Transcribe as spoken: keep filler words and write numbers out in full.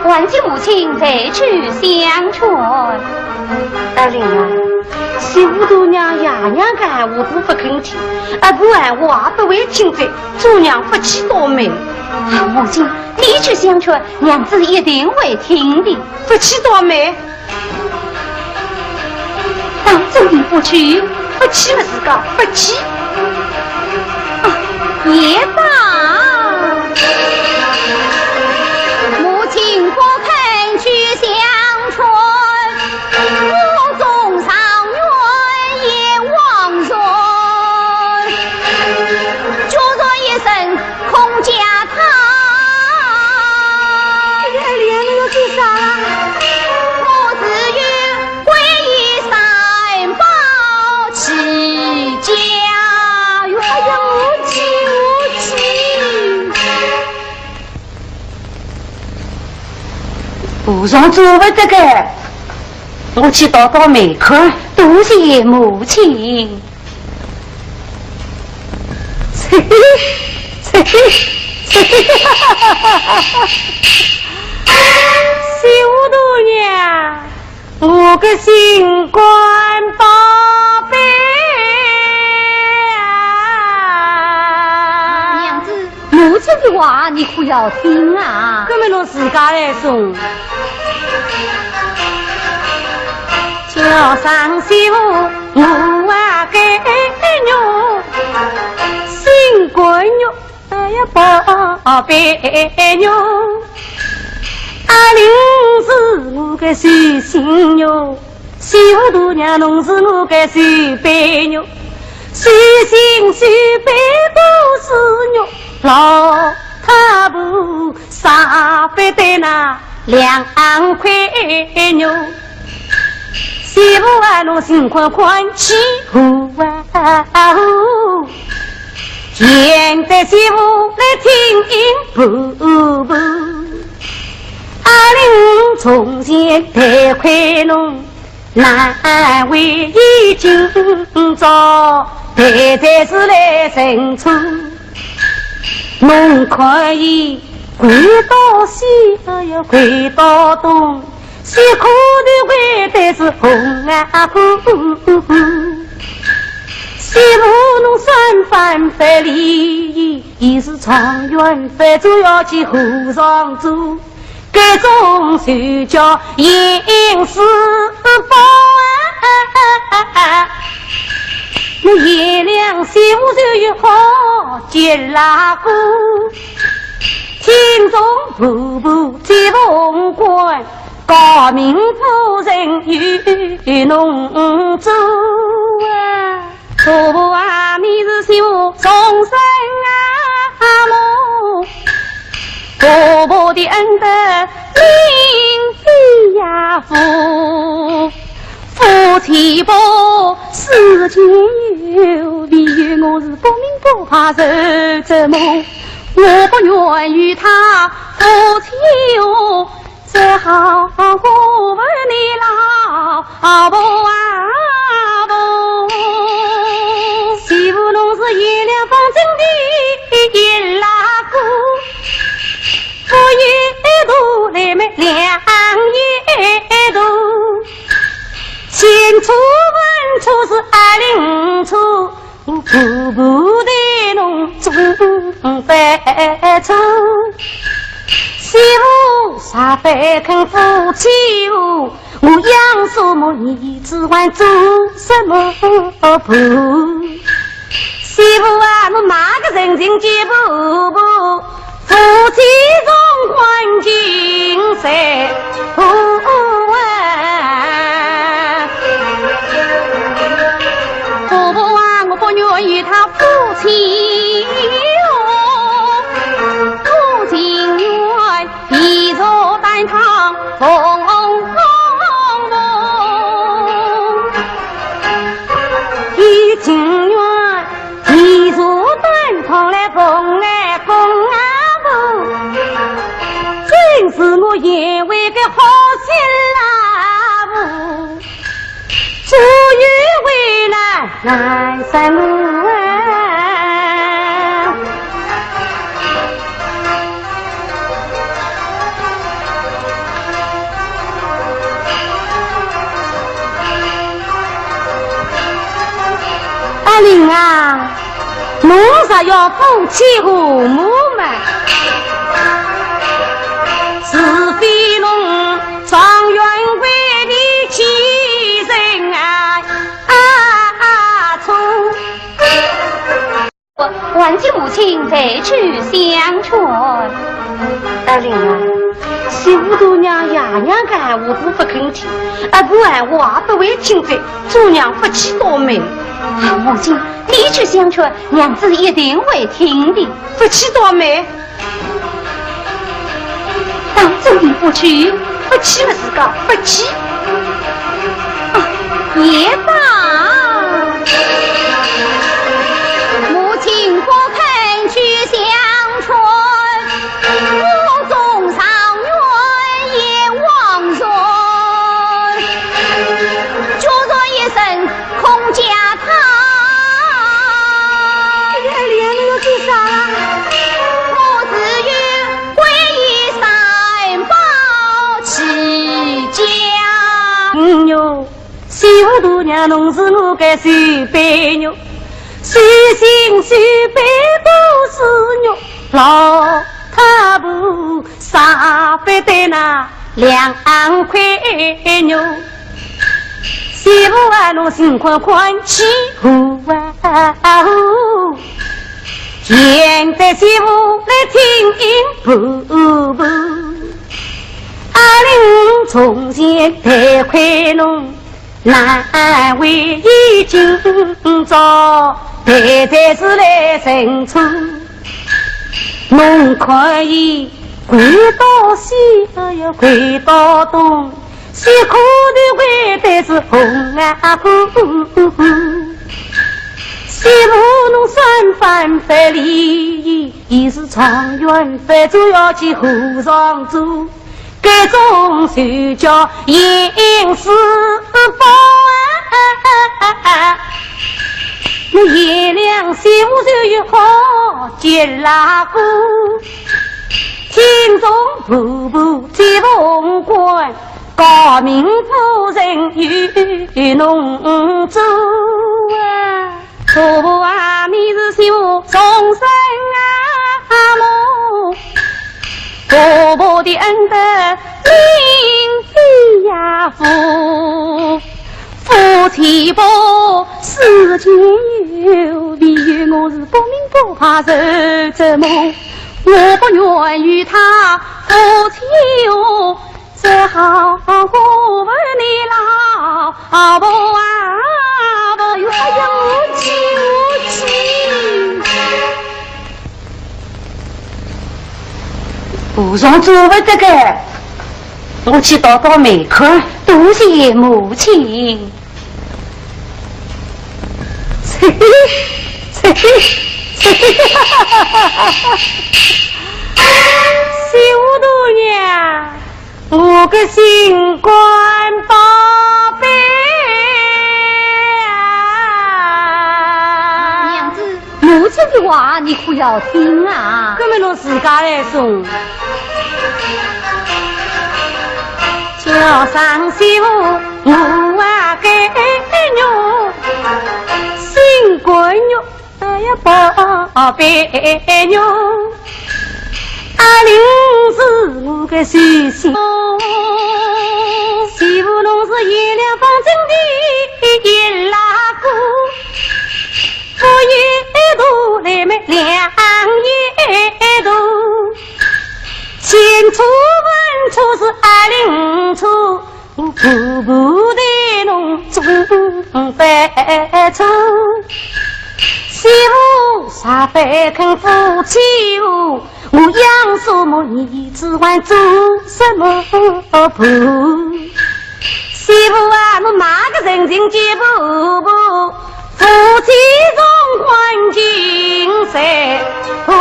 唤醒母亲再去相劝。阿林啊，媳妇大娘爷娘讲闲话都不肯听，阿婆闲话也不会听的，做娘福气倒霉。啊，母亲，你去相劝，娘子一定会听的。福气倒霉？ 当真的不去？不去么自家不去。啊，也罢。母亲不肯去相劝，我终常怨阎王船。就说一声 空家堂。哎呀，莲儿要做啥啦？我只有皈依三宝起家哟。哎呀，我去，我去。和尚做不得个，我去倒倒霉看。多谢母亲。 媳妇大娘，我个心肝宝贝啊！娘子，母亲的话你可要听啊。搿么侬自家来说。叫声媳妇 我啊该肉，心肝肉，哎呀宝贝肉。阿林是我个手心肉，媳妇大娘侬是我个手背肉，手心手背都是肉，老太婆舍不得那两块肉。 媳妇啊，侬心宽宽去呼啊呼，现在媳妇来听音婆婆。阿林从前待亏侬，难为伊今朝，待在是来认错。 侬可以跪到西，哎呀，跪到东，西苦头跪得是红啊红。媳妇侬三番不理，伊是状元，非做要去和尚做。 搿种就叫阴司报啊！那贤良小就有好结拉过，听从婆婆接凤冠，诰命夫人与侬做啊！ 婆婆啊，你是媳妇终身啊母，婆婆的恩德名飞呀浮，夫妻不死情由，唯有我是不明不白受折磨，我不愿与他夫妻哟。 只好我问你老婆啊婆，媳妇侬是贤良方正的一拉姑，我一度来没两一度，前错问错是阿林错， 我婆婆待侬总犯错，媳妇啥不肯夫妻和，我养什么儿子还做什么婆？媳妇啊，侬哪个人情见婆婆？ 夫妻重欢情在何啊？婆婆啊，我不愿与他夫妻哟，我情愿一座担当凤凤凤，一情愿 一座担当来捧哎供啊婆，真是我贤惠个好心啦婆，只有为难难生我啊。林啊，侬若要夫妻和睦嘛，除非侬状元为你继承啊，啊，错。 还请母亲再去相劝。阿林啊，媳妇大娘爷娘讲闲话勿肯听，阿婆闲话也勿会听的，做娘勿去倒霉。啊，母亲，你去相劝，娘子一定会听的。勿去倒霉？ 当真的勿去，勿去了自家勿去。啊，也罢。母亲不肯去相劝，我总上院也枉然。就说一声 孔家堂。哎呀，你要做啥啦？我只有皈依三宝起家。嗯哟，媳妇大娘侬是我个手背肉，手心手背都是肉，老太婆 舍不得那两块肉。媳妇啊，侬心宽宽去和啊和，现在媳妇来听婆婆。阿林从前待亏侬，难为情，今朝待在是来认错。 侬可以跪到西，哎呀，跪到东，西苦的跪的是红啊红。媳妇侬三番不理，伊是状元，不做要去和尚做。 该种就叫应世报啊！那贤良小就有好结拉过，听从婆婆接凤冠，诰命夫人与侬做啊！ 婆婆啊，你是媳妇终身啊母，婆婆的恩德铭记呀父，夫妻不死情由，唯有我是不明不白受折磨，我不愿与他夫妻哦。 只好我问你老婆啊，哎呀，母亲，母亲。和尚做不得个，我去倒倒霉看。多谢母亲。小大娘， 我个心肝宝贝啊！娘子，母亲的话你可要听啊。搿么侬自家来说。叫声媳妇，我啊该肉，心肝肉。 哎呀，宝贝哟，阿林是我个寿星。媳妇侬是贤良方正的贤拉姑，我一度来没两一度，前处分处是阿林处。 我婆婆待侬总不错，媳妇啥不肯夫妻和，我养什么儿子还做什么婆？媳妇啊，侬哪个人情见婆婆？ 夫妻重欢情在，何